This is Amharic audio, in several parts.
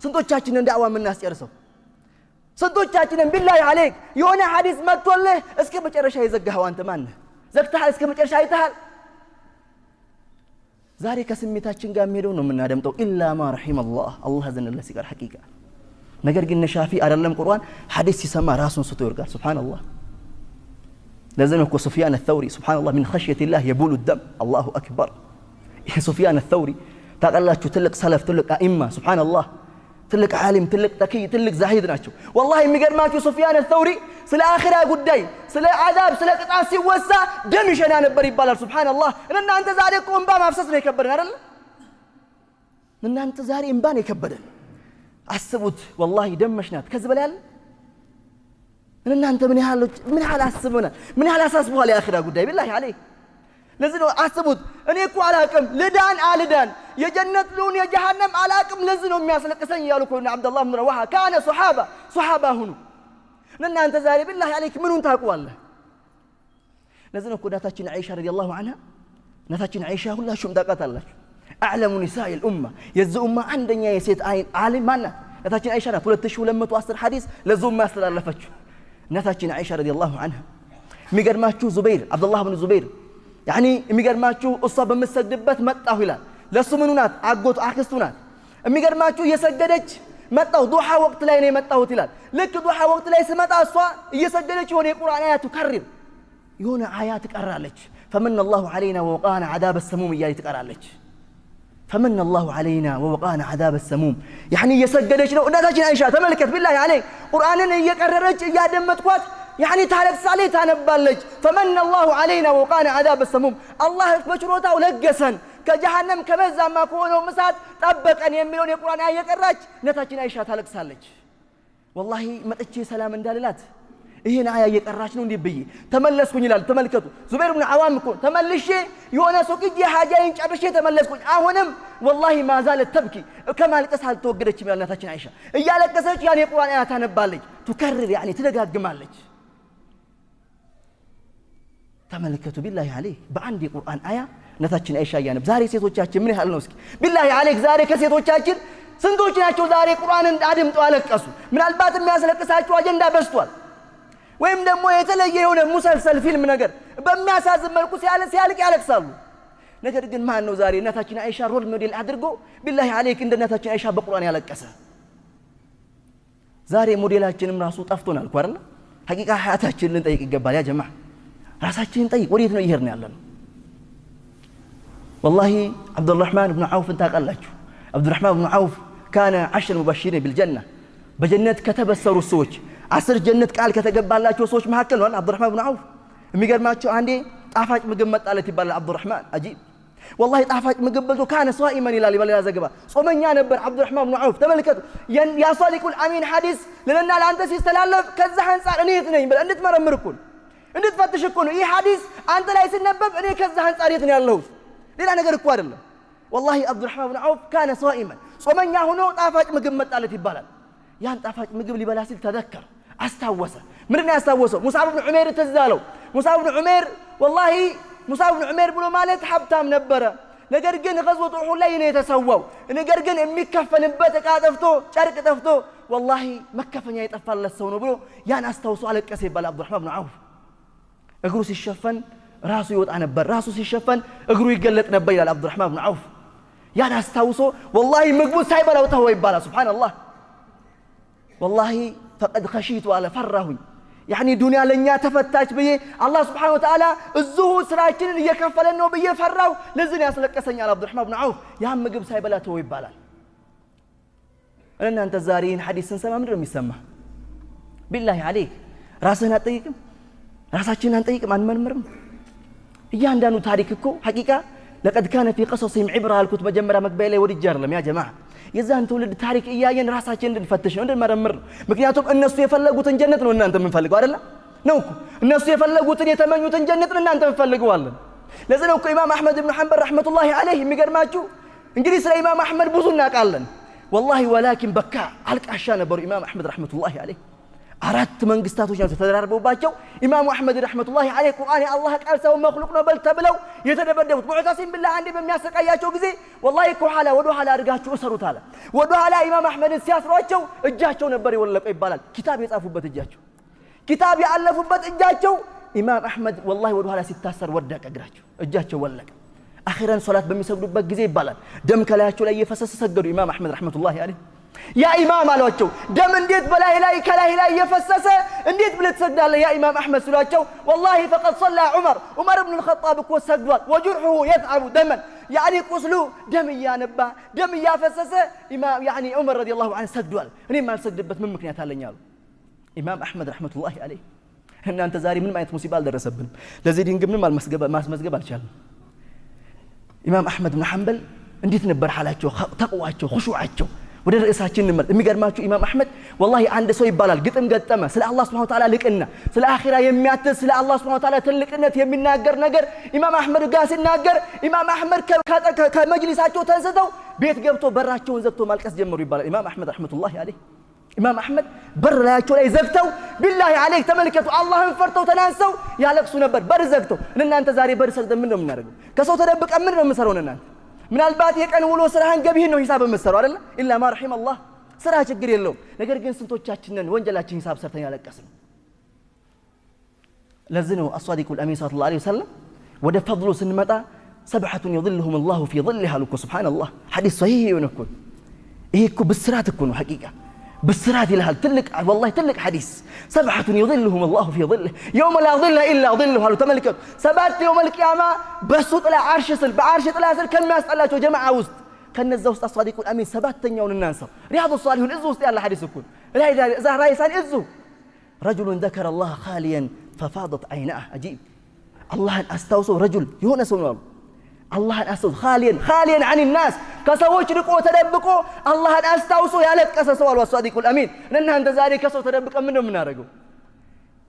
ስንቶቻችንን ዳዕዋ የምናስጨርሰው? ስንቶቻችንን ቢላሂ አለይክ የሆነ ሐዲስ መጥቶልህ እስከ መጨረሻ የዘጋኸው አንተ ማነህ? ዘግተሃል? እስከ መጨረሻ አይተሃል? ዛሬ ከስሜታችን ጋር የሚሄደው ነው የምናደምጠው። ኢላ ማ ረሒመ አላህ፣ አላህ ዘንለት ሲቀር ሐቂቃ። ነገር ግን ሻፊ አይደለም ቁርአን ሐዲስ ሲሰማ ራሱን ስቶ ይወርቃል። ሱብሓነላህ። ለዚህ ነው እኮ ሱፊያን አልተውሪ ሱብሓነላህ من خشية الله يبول الدم። الله أكبر። ይሄ ሱፊያን አልተውሪ ታውቃላችሁ፣ ትልቅ ሰለፍ፣ ትልቅ አኢማ፣ ሱብሓነላህ፣ ትልቅ ዓሊም፣ ትልቅ ተኪይ፣ ትልቅ ዛሂድ ናቸው። ወላሂ የሚገርማችሁ ሱፊያን አልተውሪ ስለ አኺራ ጉዳይ፣ ስለ ዓዛብ፣ ስለ ቅጣት ሲወሳ ደም ይሸና ነበር ይባላል። ሱብሓነላህ። እናንተ ዛሬ እኮ እንባ ማፍሰስ ነው የከበደን አይደለ? እናንተ ዛሬ እንባ ነው የከበደን። አስቡት፣ ወላሂ ደም መሽናት ከዚህ በላይ አለ? እናንተ ምን ያህል አስበናል? ምን ያህል አሳስበዋል የአኺራ ጉዳይ ቢላሂ አለይክ። ለዚህ ነው አስቡት። እኔ እኮ አላቅም ልዳን አልዳን፣ የጀነት ልሁን የጀሃነም አላቅም፣ ለዚህ ነው የሚያስለቅሰኝ እያሉ እኮ ዓብደላህ ብን ረዋሓ ካነ ሶሓባ ሶሓባ ሁኑ። እናንተ ዛሬ ቢላሂ አለይክ ምኑን ታውቀዋለህ? ለዚህ ነው እኮ እናታችን ዓይሻ ረዲየላሁ ዐንሃ፣ እናታችን ዓይሻ ሁላችሁም ታውቃታላችሁ። አዕለሙ ኒሳኢ ልኡማ፣ የዚህ ኡማ አንደኛ የሴት ዓሊም ማናት? እናታችን ዓይሻ ናት። 2210 ሐዲስ ለዚህ ኡማ ያስተላለፈችው እናታችን ዓይሻ ረዲየላሁ ዐንሃ። የሚገርማችሁ ዙበይር፣ ዓብደላህ ብን ዙበይር ያኒ የሚገርማችሁ እሷ በምትሰግድበት መጣሁ ይላል። ለእሱ ምኑ ናት? አጎቱ አክስቱ ናት። የሚገርማችሁ እየሰገደች መጣሁ፣ ዱሓ ወቅት ላይ ነው የመጣሁት ይላል። ልክ ዱሓ ወቅት ላይ ስመጣ እሷ እየሰገደች የሆነ የቁርአን አያ تكرر፣ የሆነ አያ ትቀራለች። فمن الله علينا ووقانا عذاب السموم እያለች ትቀራለች። فمن الله علينا ووقانا عذاب السموم يعني እየሰገደች ነው እናታችን አይሻ። ተመልከት بالله عليك ቁርአንን እየቀረረች እያደመጥኳት يعني ታለቅሳለች፣ ታነባለች። فمن الله علينا ووقانا عذاب السموم፣ አላህ በችሮታው ለገሰን ከጀሃነም ከመዛማ ከሆነው እሳት ጠበቀን የሚለውን የቁርአን አያ እየቀራች እናታችን አይሻ ታለቅሳለች። ወላሂ መጥቼ ሰላም እንዳልላት ይህን አያ እየቀራች ነው እንዲህ ብዬ ተመለስኩኝ ይላል። ተመልከቱ ዙበይር ብን ዓዋም እኮ ተመልሼ የሆነ ሱቅ ሂጄ ሐጃዬን ጨርሼ ተመለስኩኝ። አሁንም ወላሂ ما زالت تبكي ከማልቀስ አልተወገደችም ይላል እናታችን አይሻ። እያለቀሰች ያን የቁርአን አያ ታነባለች። تكرر يعني ትደጋግማለች። ተመልከቱ بالله عليك በአንድ የቁርአን አያ እናታችን አይሻ እያነብ። ዛሬ ሴቶቻችን ምን ያህል ነው? እስኪ بالله عليك ዛሬ ከሴቶቻችን ስንቶች ናቸው ዛሬ ቁርአንን አድምጠው አለቀሱ? ምናልባት የሚያስለቅሳቸው አጀንዳ በዝቷል፣ ወይም ደግሞ የተለየ የሆነ مسلسل ፊልም ነገር በሚያሳዝን መልኩ ሲያልቅ ያለቅሳሉ። ነገር ግን ማን ነው ዛሬ እናታችን አይሻ role model አድርጎ بالله عليك እንደ እናታችን አይሻ በቁርአን ያለቀሰ? ዛሬ ሞዴላችንም ራሱ ጠፍቶናል እኮ አይደለ? ሐቂቃ ሀያታችንን ልንጠይቅ ይገባል። يا جماعة ራሳችንን ጠይቅ። ወዴት ነው እየሄድን ያለነው? ወላሂ ዓብዱራሕማን ብኑ ዐውፍን ታውቃላችሁ? ዓብዱራሕማን ብኑ ዐውፍ كان عشر مبشرين بالجنة፣ በጀነት ከተበሰሩ ሰዎች 10 ጀነት ቃል ከተገባላቸው ሰዎች መካከል ነው ዓብዱራሕማን ብኑ ዐውፍ። የሚገርማቸው አንዴ ጣፋጭ ምግብ መጣለት ይባላል። ዓብዱራሕማን عجيب ወላሂ ጣፋጭ ምግብ በልቶ كان صائما ይላል በሌላ ዘገባ ጾመኛ ነበር ዓብዱራሕማን ብኑ ዐውፍ። ተመልከቱ የ الصادق الأمين ሐዲስ ለእኔና ለአንተ ሲስተላለፍ ከዛ አንጻር እኔ የት ነኝ ብለህ እንድትመረምር እኮ ነው፣ እንድትፈትሽ እኮ ነው። ይህ ሐዲስ አንተ ላይ ሲነበብ እኔ ከዛ አንጻር የት ነው ያለሁት? ሌላ ነገር እኮ አይደለም። ወላሂ ዓብዱራሕማን ብኑ ዐውፍ كان صائما ጾመኛ ሆኖ ጣፋጭ ምግብ መጣለት ይባላል። ያን ጣፋጭ ምግብ ሊበላ ሲል تذكر፣ አስታወሰ። ምንድን ነው ያስታወሰው? ሙስዓብ ብን ዑሜር ትዝ አለው። ሙስዓብ ብን ዑሜር ወላሂ ሙስዓብ ብን ዑሜር ብሎ ማለት ሀብታም ነበረ። ነገር ግን ገዝወት ኡሑድ ላይ ነው የተሰዋው። ነገር ግን የሚከፈንበት ዕቃ ጠፍቶ ጨርቅ ጠፍቶ ወላሂ መከፈኛ የጠፋለት ሰው ነው ብሎ ያን አስታውሶ አለቀሰ ይባላል። ዓብዱራሕማን ብን ዐውፍ እግሩ ሲሸፈን ራሱ ይወጣ ነበር፣ ራሱ ሲሸፈን እግሩ ይገለጥ ነበር ይላል ዓብዱራሕማን ብን ዐውፍ። ያን አስታውሶ ወላሂ ምግቡ ሳይበላው ተወ ይባላል። ሱብሓነላህ ወላሂ ፈቀድ ኸሺቱ አለ ፈራሁኝ። ያኒ ዱንያ ለእኛ ተፈታች ብዬ አላህ ስብሓነሁ ወተዓላ እዚሁ ስራችንን እየከፈለን ነው ብዬ ፈራሁ። ለዚህ ነው ያስለቀሰኛል ዓብዱራሕማን ብን ዐውፍ። ያን ምግብ ሳይበላ ተወ ይባላል። እናንተ ዛሬ ይህን ሐዲስ ስንሰማ ምንድን ነው የሚሰማ? ቢላሂ አለይክ ራስህን አትጠይቅም? ራሳችንን አንጠይቅም? አንመርምርም? እያንዳንዱ ታሪክ እኮ ሐቂቃ لقد كان في قصصهم عبرة አልኩት መጀመሪያ መግቢያ ላይ ወድጄ አይደለም يا جماعة። የዛን ትውልድ ታሪክ እያየን ራሳችን እንድንፈትሽ ነው፣ እንድንመረምር ነው። ምክንያቱም እነሱ የፈለጉትን ጀነት ነው እናንተ የምንፈልገው አይደለም ነው እኮ እነሱ የፈለጉትን የተመኙትን ጀነት ነው እናንተ እንፈልገዋለን። ለዚህ ነው እኮ ኢማም አሕመድ ብን ሐንበል رحمة الله عليه የሚገርማችሁ እንግዲህ ስለ ኢማም አሕመድ ብዙ እናውቃለን። ወላሂ ولكن بكاء አልቃሻ ነበሩ ኢማም አሕመድ رحمة الله عليه። አራት መንግስታቶች ናቸው ተደራርበውባቸው ኢማሙ አሕመድ رحمة الله عليه ቁርአን የአላህ ቃል ሳይሆን مخلوق ነው በል ተብለው የተደበደቡት። ሙዕተሲም ቢላህ አንዴ በሚያሰቃያቸው ጊዜ والله ከኋላ ወደ ኋላ አድርጋችሁ እሰሩት አለ። ወደ ኋላ ኢማም አሕመድን ሲያስሯቸው እጃቸው ነበር የወለቀው ይባላል። ኪታብ የጻፉበት እጃቸው፣ ኪታብ ያለፉበት እጃቸው፣ ኢማም አሕመድ والله ወደ ኋላ ሲታሰር ወደቀ እግራቸው፣ እጃቸው ወለቀ። አኺረን ሶላት በሚሰግዱበት ጊዜ ይባላል ደም ከላያቸው ላይ እየፈሰሰ ሰገዱ። ኢማም አሕመድ رحمة الله عليه يا ኢማም አሏቸው፣ ደም እንዴት በላይ ላይ ከላይ ላይ እየፈሰሰ እንዴት ብለህ ትሰግዳለህ يا ኢማም አሕመድ ሲሏቸው፣ والله فقد صلى عمر፣ ዑመር ብኑ ልኸጣብ እኮ ሰግዷል። وجرحه يثعب دما፣ يعني ቁስሉ ደም እያነባ ደም እያፈሰሰ يعني ዑመር رضي الله عنه ሰግዷል። እኔም አልሰግድበት ምን ምክንያት አለኝ አሉ ኢማም አሕመድ رحمة الله عليه። እናንተ ዛሬ ምንም አይነት ሙሲባ አልደረሰብንም። ለዚህ ዲን ግን ምንም ማስመዝገብ አልቻልንም። ኢማም አሕመድ ብን ሐንበል እንዴት ነበር ሓላቸው፣ ተቅዋቸው፣ ኹሹዓቸው? ወደ ርዕሳችን እንመለስ። የሚገርማችሁ ኢማም አሕመድ والله አንድ ሰው ይባላል ግጥም ገጠመ። ስለ አላህ سبحانه وتعالى ልቅና፣ ስለ አኺራ የሚያትት፣ ስለ አላህ سبحانه وتعالى ትልቅነት የሚናገር ነገር ኢማም አሕመድ ጋር ሲናገር ኢማም አሕመድ ከመጅሊሳቸው ተንስተው ቤት ገብቶ በራቸውን ዘግቶ ማልቀስ ጀመሩ ይባላል። ኢማም አሕመድ رحمة الله عليه ኢማም አሕመድ በር ላያቸው ላይ ዘግተው፣ بالله عليك ተመልከቱ፣ አላህን ፈርተው ተናንሰው ያለቅሱ ነበር። በር ዘግተው። እናንተ ዛሬ በር ዘግተን ምን ነው የምናደርገው? ከሰው ተደብቀን ምን ነው የምንሰራው? እናንተ ምናልባት የቀን ውሎ ስራህን ገቢህን ነው ሂሳብ የምትሰራው አይደለ? إلا ما رحم الله ስራ ችግር የለውም። ነገር ግን ስንቶቻችንን ወንጀላችን ሂሳብ ሰርተን ያለቀስነው? ለዚህ ነው الصادق الأمين صلى الله عليه وسلم ወደ ፈድሉ ስንመጣ سبعة يظلهم الله في ظله አሉ እኮ። سبحان الله፣ ሐዲስ صحيح የሆነ እኮ፣ ይሄ እኮ ብስራት እኮ ነው፣ حقيقة ብስራት ይልሃል። ትልቅ والله ትልቅ ሐዲስ። سبعة يظلهم الله في ظله يوم لا ظل إلا ظله አሉ። ተመልከቱ፣ ሰባት يوم القيامة በሱ ጥላ ዓርሽ ስር በዓርሽ ጥላ ስር ከሚያስጠላቸው ጀማዓ ውስጥ ከነዛ ውስጥ الصادق الأمين ሰባተኛውን እናንሳው። ሪያዱ ሷሊሁን እዙ ውስጥ ያለ ሐዲስ እኮ ዛህራይሳን እዙ። رجل ذكر الله خاليا ففاضت عيناه። عجيب፣ አላህን አስታውሶ رجل የሆነ ሰው ነው አሉ፣ አላህን አስታውሶ خاليا، خاليا عن الناس፣ ከሰዎች ርቆ ተደብቆ አላህን አስታውሶ ያለቀሰ ሰው አሉ الصادق الأمين። እናንተ ዛሬ ከሰው ተደብቀን ምን ነው የምናደርገው?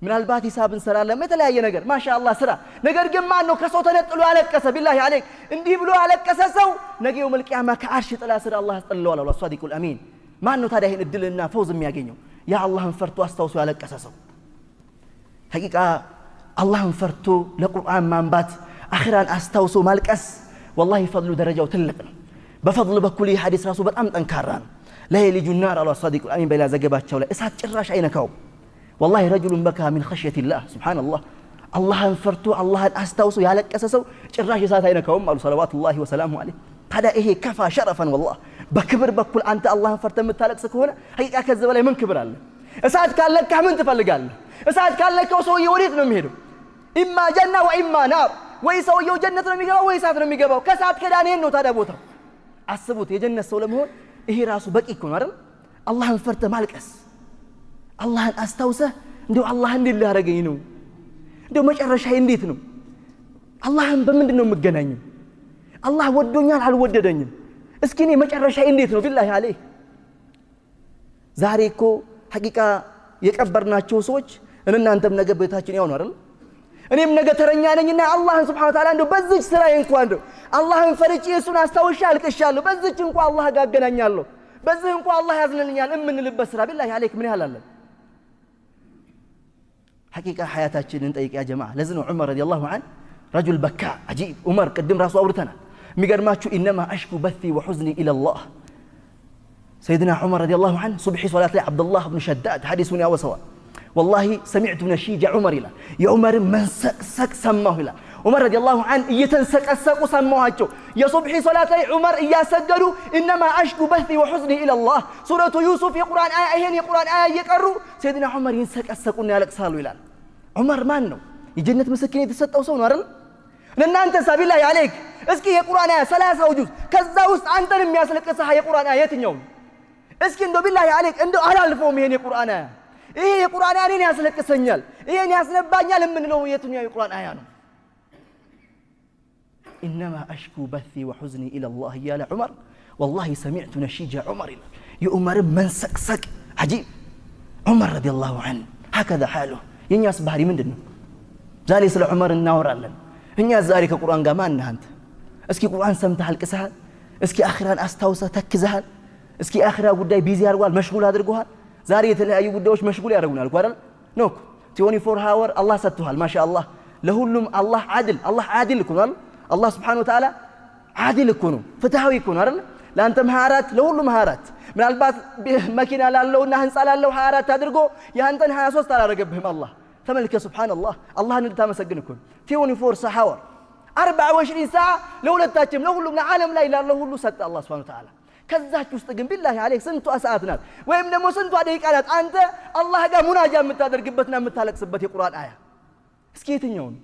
ምናልባት ሂሳብ እንሰራለን፣ የተለያየ ነገር ما شاء الله ስራ። ነገር ግን ማን ነው ከሰው ተነጥሎ ያለቀሰ? بالله عليك እንዲህ ብሎ ያለቀሰ ሰው ነገ يوم القيامة ከዓርሽ ጥላ ስር አላህ ያስጠልለዋል አሉ الصادق الأمين። ማን ነው ታዲያ ይህን እድልና فوز የሚያገኘው? ያ አላህን ፈርቶ አስታውሶ ያለቀሰ ሰው። حقيقة አላህን ፈርቶ ለቁርአን ማንባት፣ አኺራን አስታውሶ ማልቀስ والله ፈድሉ ደረጃው ትልቅ ነው። በፈድሉ በኩል ይህ ሐዲስ ራሱ በጣም ጠንካራ ነው። لا يلج النار አሉ الصادق الأمين በሌላ ዘገባቸው ላይ፣ እሳት ጭራሽ አይነካውም። والله رجل بكى من خشية الله፣ سبحان الله፣ አላህን ፈርቶ አላህን አስታውሶ ያለቀሰ ሰው ጭራሽ እሳት አይነካውም አሉ صلوات الله وسلامه عليه። ታዲያ ይሄ كفى شرفا والله። በክብር በኩል አንተ አላህን ፈርተህ የምታለቅስ ከሆነ حقيقة ከዚህ በላይ ምን ክብር አለ? እሳት ካለካህ ምን ትፈልጋለህ? እሳት ካለካው ሰውዬ ወዴት ነው የሚሄደው? إما جنة وإما نار። ወይ ሰውየው ጀነት ነው የሚገባው ወይ እሳት ነው የሚገባው። ከእሳት ከዳን ነው ታዲያ ቦታው። አስቡት፣ የጀነት ሰው ለመሆን ይሄ ራሱ በቂ እኮ ነው አይደል? አላህን ፈርተህ ማልቀስ፣ አላህን አስታውሰህ እንዲያው አላህ እንዴት ሊያደርገኝ ነው? እንዲያው መጨረሻዬ እንዴት ነው? አላህን በምንድን ነው የምገናኘው? አላህ ወዶኛል አልወደደኝም? እስኪ እኔ መጨረሻዬ እንዴት ነው? بالله عليك ዛሬ እኮ حقيقة የቀበርናቸው ሰዎች እናንተም ነገ ቤታችን ያው ነው አይደል? እኔም ነገ ተረኛ ነኝና አላህን سبحانه وتعالى እንደው በዚች ስራዬ እንኳ እንደው አላህን ፈርቼ እሱን አስታውሼ አልቅሻለሁ፣ በዚች እንኳ አላህ ጋር አገናኛለሁ፣ በዚህ እንኳ አላህ ያዝንልኛል እምንልበት ስራ بالله عليك ምን ያህል አለን? حقيقة ሐያታችንን እንጠይቅ يا جماعة። ለዚህ ነው ዑመር رضي الله عنه رجل بكاء عجيب። ዑመር ቅድም ራሱ አውርተናል። የሚገርማችሁ إنما أشكو بثي وحزني إلى الله። ሰይድና ዑመር رضي الله عنه ሱብሒ ሶላት ላይ ዓብዱላህ ብኑ ሸዳድ ሐዲሱን ያወሰዋል። والله سمعت نشيج عمر ይላል። የዑመርን መንሰቅሰቅ ሰማሁ ይላል። ዑመር رضي الله عنه እየተንሰቀሰቁ ሰማኋቸው። የሱብሒ ሶላት ላይ ዑመር እያሰገዱ إنما أشكو بثي وحزني إلى الله፣ ሱረቱ ዩሱፍ የቁርአን አያ፣ ይሄን የቁርአን አያ እየቀሩ ሰይድና ዑመር ይንሰቀሰቁና ያለቅሳሉ ይላል። ዑመር ማን ነው? የጀነት ምስኪን የተሰጠው ሰው ነው አይደል? እናንተ بالله عليك እስኪ የቁርአን አያ 30ው ጁዝ ከዛ ውስጥ አንተን የሚያስለቅስህ የቁርአን አያ የትኛው ነው? እስኪ እንደው بالله عليك እንደው አላልፈውም ይሄን የቁርአን አያ፣ ይሄ የቁርአን አያ እኔን ያስለቅሰኛል፣ ይሄን ያስነባኛል የምንለው የትኛው የቁርአን አያ ነው? إنما أشكو بثي وحزني إلى الله እያለ ዑመር والله سمعت نشيج عمر ይላል። የዑመርን መንሰቅሰቅ عجيب። ዑመር رضي الله عنه هكذا حاله። የእኛስ ባህሪ ምንድን ነው? ዛሬ ስለ ዑመር እናወራለን። እኛ ዛሬ ከቁርአን ጋር ማን ነህ አንተ? እስኪ ቁርአን ሰምተህ አልቅሰሃል? እስኪ አኺራን አስታውሰህ ተክዘሃል? እስኪ አኺራ ጉዳይ busy አድርጓል፣ مشغول አድርጎሃል? ዛሬ የተለያዩ ጉዳዮች መሽጉል ያደርጉናል እኮ አይደል? ነው እኮ። 24 hour አላህ ሰጥቶሃል። ማሻ አላህ ለሁሉም አላህ ዓድል፣ አላህ ዓድል እኮ ነው አይደል? አላህ ስብሓነሁ ወተዓላ ዓድል እኮ ነው፣ ፍትሃዊ እኮ ነው አይደል? ለአንተም 24፣ ለሁሉም 24። ምናልባት መኪና ላለውና ህንፃ ላለው 24 አድርጎ የአንተን 23 አላደረገብህም አላህ። ተመልከት፣ ሱብሓነላህ፣ አላህን እንድታመሰግን እኮ ነው። 24 hour፣ 24 ሰዓ ለሁለታችንም፣ ለሁሉም፣ ለዓለም ላይ ላለው ሁሉ ሰጠ አላህ ስብሓነሁ ወተዓላ። ከዛች ውስጥ ግን ቢላሂ አለይክ ስንቷ ሰዓት ናት ወይም ደግሞ ስንቷ ደቂቃ ናት አንተ አላህ ጋር ሙናጃ የምታደርግበትና የምታለቅስበት የቁርአን አያ? እስኪ የትኛው ነው?